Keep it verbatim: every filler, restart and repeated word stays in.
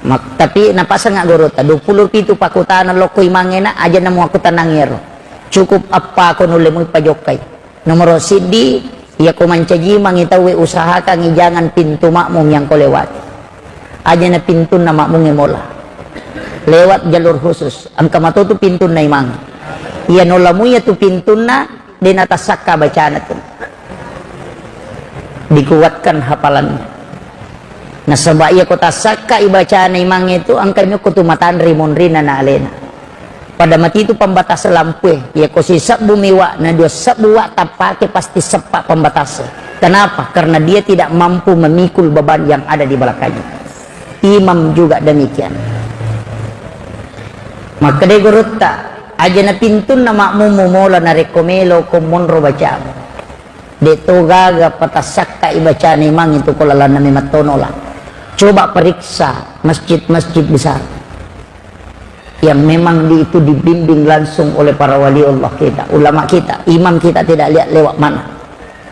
Mak-, tapi napasengnga gurutta, dua puluh pitu pakutana lokko imangnge na, aja namo aku tenang iyaro. Cukup appako nulle mui pajokkai. Nomoro siddi, iyako mancaji imangngi tauwe, usahakangngi jangan pintu makmum yang kau lewati. Aja na pintunna makmungnge mola. Lewat jalur khusus. Engka matotu pintunna imangnge. Iya nola mui iyatu pintunna, de natassakka bacana tu. Dikuatkan hafalannya. Nasaba iyako tassakka ibacana imangnge tu, engka mi okko tu matanre monrinna na alena. Pada matitu pambatas lampue, iyako sisebbu mi wa na dua sebbu wa tappake pasti seppa pambatas. Kenapa? Karena dia tidak mampu memikul beban yang ada di belakangnya. Imam juga demikian. Makkeda gurutta, aja na pintunna makmummu mola narekko melo ko monro bacamu. De to gaga patassakka ibacana imangnge tu ko lalanna memang tonola. Coba periksa masjid-masjid besar yang memang di, itu dibimbing langsung oleh para wali Allah kita, ulama kita, imam kita tidak lihat lewat mana.